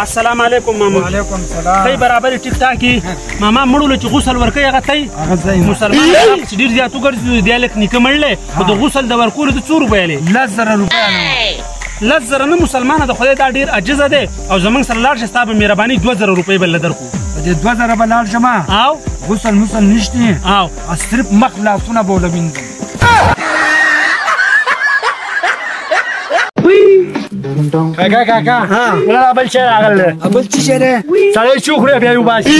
السلام علیکم ماما. وعلیکم سلام. خی برابر ټیک ټاکی ماما مړول چې غسل ورکې هغه تی مسلمان چې ډیر زیات وګرځي دی لک نیکه مړلې خو د غسل د ورکولو د څو روپۍ لې؟ 10,000 روپۍ. 10,000 نه مسلمانه د خدای دا ډیر عاجزه دی او زمونږ سره لاړ شه، ستا به مهرباني 2,000 روپۍ به له درکو. په دې 2,000 به لاړ شم او غسل مسل نشته او صرف مخ لاسونه به وله وینځم. کاکا کاکا ولا بل شي راغله. بل څه شی دی؟ سړی چې وخوري بیا یې وباسي.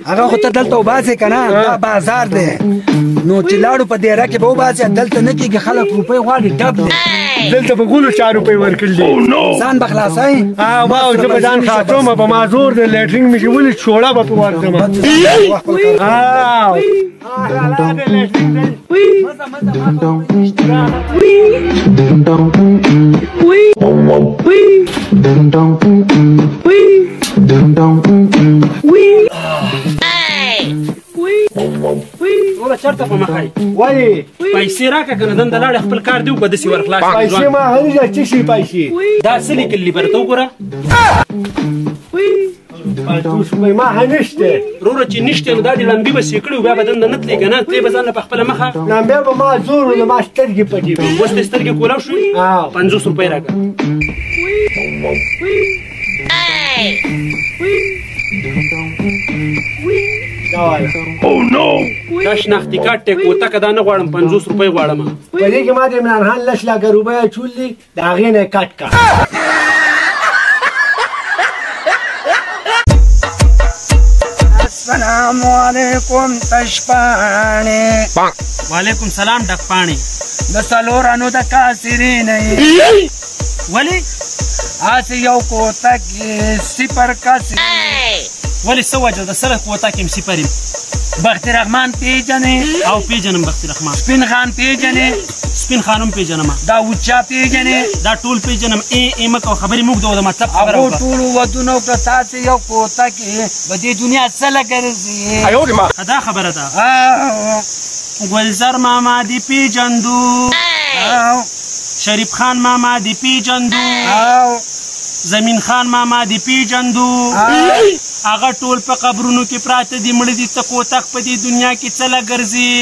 هغه خو ته دلته وباسې که نه، دا بازار دی نو چې لاړو په دیره کې به وباسې، دلته نه کېږي، خلک روپۍ غواړي ډب دی. دلته په ګولو 4 روپۍ ورکړل دي. ځان به خلاصوې؟ واو زه به ځان خلاصوم، په ما زور دی، لیټرینګ مې چې ولید شوړه به پرې ورکړم. وروره چېرته په مخه یې؟ ولې؟ پیسې راکړه که نه دنده لاړې خپل کار دې وکړه، داسې ورخلاص کړې. پیسې ما هغه نه څه شي پیسې؟ دا څه لیکل دي برته وګوره. 50 روپۍ ما هغه نشته. وروره چې نشته نو دا دې لمبې به سې کړې بیا به دنده نه تلې که نه تلې به ځان له په خپله مخه. لمبې به ما زور و، ما سترګې پټې وې. اوس دې سترګې کولاو شوې؟ 50 روپۍ راکړه. دا شناختي کارت دی کوتکه، دا نه غواړم، 50 روپۍ غواړم. په دې کې ما د عمران خان 10 لکه روپۍ اچول دي، د هغې نه یې کټ کړه. السلام علیکم تشپاڼې. وعلیکم سلام ډک پاڼې. د څلورانو د کاسرې نه یې. ولې؟ هسې یو کوتک یې صفر کس. ولې څه وجه ده؟ سره کوتک یم صفر یم. بختي رحمان پیژنې؟ او پیژنم بختي رحمان. سپین خان پیژنې؟ سپین خانم پیژنم. دا اوچا پیژنې؟ دا ټول پیژنم. ای ای مکه خبرې موږ د مطلب خبره وکړه. هغو ټولو ودونه وکړه، تاسې یو کوتک یې په دې دنیا څه له ګرځي؟ دا خبره ده. ګلزر ماما دې پیژندو، شریف خان ماما دې پیژندو، زمین خان ماما دې پیژندو، هغه ټول په قبرونو کې پراته دي، مړه دي. ته کوتک په دې دنیا کې څه له ګرځي؟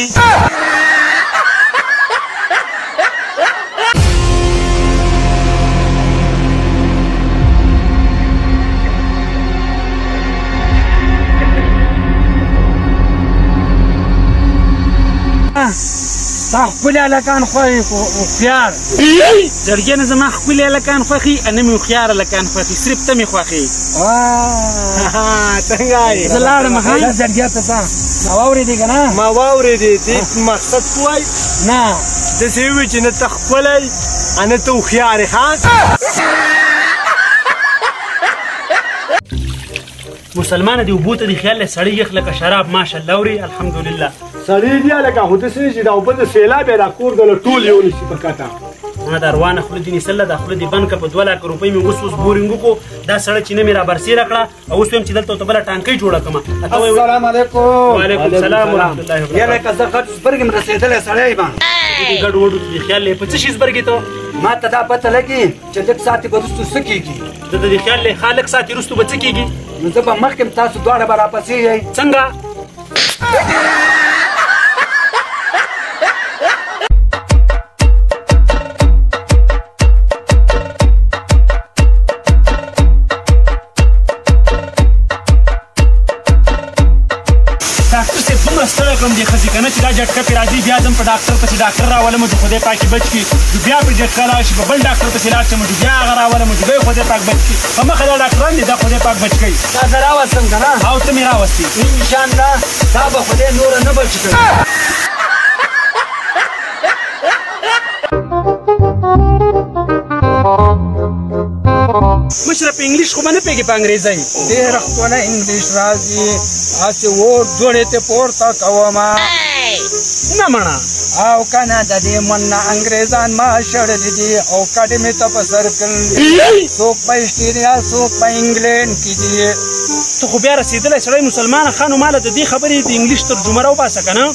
ستا ښکلي هلکان خوښي خو هوښیار. زړګیه نه زما ښکلي هلکان خوښي نه مې هوښیار هلکان خوښي، صرف ته مې خوښي. څنګه یې؟ زه لاړم. ها زړګیه ته ځه. ما واورېدې که نه؟ ما واورېدې. دې مقصد څه وایي؟ نه داسې ووایي چې نه ته ښکلی نه ته هوښیار یې. ښه مسلمانه دې اوبو ته دې خیال دی، سړی یخ لکه شراب ماشاءالله اوري الحمدلله. سړی دی لکه خو داسې نه چې دا اوبه د سیلاب یې دا کور دله ټول یو نیسي په کته. ما دا روانه خوله دې نیسله، دا خوله دې بند کړه. په 2 لکه روپۍ مې اوس اوس بورینګ وکړو، دا سړی چې نه مې رابرسېره کړه او اوس وایم چې دلته ورته بله ټانکۍ جوړه کړم. السلام علیکم. وعلیکم السلام ورحمت الله وبرکاته. یاره که زه غټ زبرګ یم رسېدلی سړی یم. دې ګډ وډو ته دې خیال دی په څه شي زبرګې ته؟ ما ته دا پته لګي چې لږ ساعت به وروستو څه کېږي. ته د دې خیال دی ښه لږ ساعت وروستو به څه کېږي؟ نو زه به مخکې تاسو دواړه به راپسې یئ. څنګه؟ ډاکټر صاحب دومره ستړی کړم دې ښځې که نه چې دا جټکه پرې راځي، بیا ځم په ډاکټر پسې ډاکټر راولم چې خدای پاک یې بچ کړي، بیا پرې جټکه راشي په بل ډاکټر پسې لاړ شم چې بیا هغه راولم چې بیا خدای پاک بچ کړي. په مخه دا ډاکټران دي دا خدای پاک بچ کړي. تا زه راوستم که نه؟ او ته مې راوستې. انشاءالله تا به خدای نوره نه بچ کړي. مشره په انګلیش خو به نه پوهېږې په انګریزۍ؟ ډېره ښکلی انګلیش راځي، هسې اور دوړې ته پورته کومه. نه مڼه. او که نه د دې من نه انګریزان ما شړلي دي او کډې مې ته په سر کړل دي، څوک په اسټریا څوک په انګلینډ کې دي. ته خو بیا رسېدلی سړی مسلمانه ښه، نو ماله د دې خبرې د انګلیش ترجمه راوباسه که نه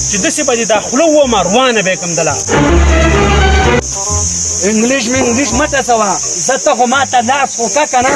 چې داسې به دې دا خوله وومه روانه به یې کړم دله. انګلیش مې انګلیش مه ټسوه، زه ته خو ما ته لاس خو که که نه.